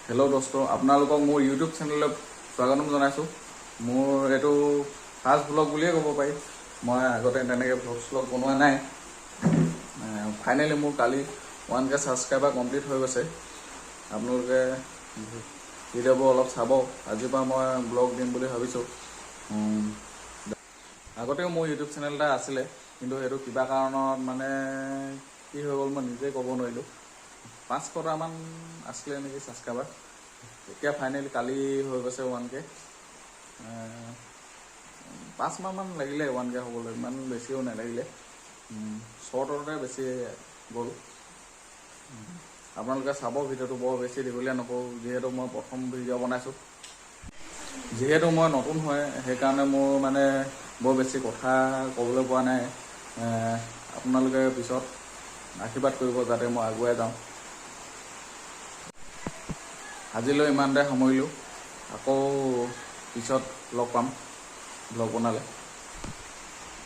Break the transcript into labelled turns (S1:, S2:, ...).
S1: Hello' দোস্ত, আপোনালোকক মোৰ ইউটিউব চেনেললৈ স্বাগতম জনাইছোঁ। মোৰ এইটো ফাৰ্ষ্ট ব্লগ বুলিয়ে ক'ব পাৰি। মই আগতে তেনেকৈ ব্লগ শ্লগ বনোৱা নাই। ফাইনেলি মোৰ কালি 1K subscriber complete হৈ গৈছে। আপোনালোকে ভিডিঅ'বোৰ অলপ চাব। আজিৰ পৰা মই ব্লগ দিম বুলি ভাবিছোঁ। আগতেও মোৰ ইউটিউব চেনেল এটা আছিলে, কিন্তু সেইটো কিবা কাৰণত মানে কি হৈ গ'ল মই নিজেই ক'ব নোৱাৰিলোঁ। 500টামান আছিলে নেকি ছাবস্ক্ৰাইবাৰ। এতিয়া ফাইনেলি কালি হৈ গৈছে 1K। 5 মাহমান লাগিলে 1K হ'বলৈ, ইমান বেছিও নালাগিলে। শ্বৰ্টতে বেছি গ'ল। আপোনালোকে চাব ভিডিঅ'টো, বৰ বেছি দীঘলীয়া নকৰোঁ, যিহেতু মই প্ৰথম ভিডিঅ' বনাইছোঁ। যিহেতু মই নতুন হয়, সেইকাৰণে মোৰ মানে বৰ বেছি কথা ক'বলৈ পৰা নাই। আপোনালোকে পিছত আশীৰ্বাদ কৰিব যাতে মই আগুৱাই যাওঁ। আজিলৈ ইমানতে সামৰিলোঁ। আকৌ পিছত লগ পাম ব্লগ বনালে।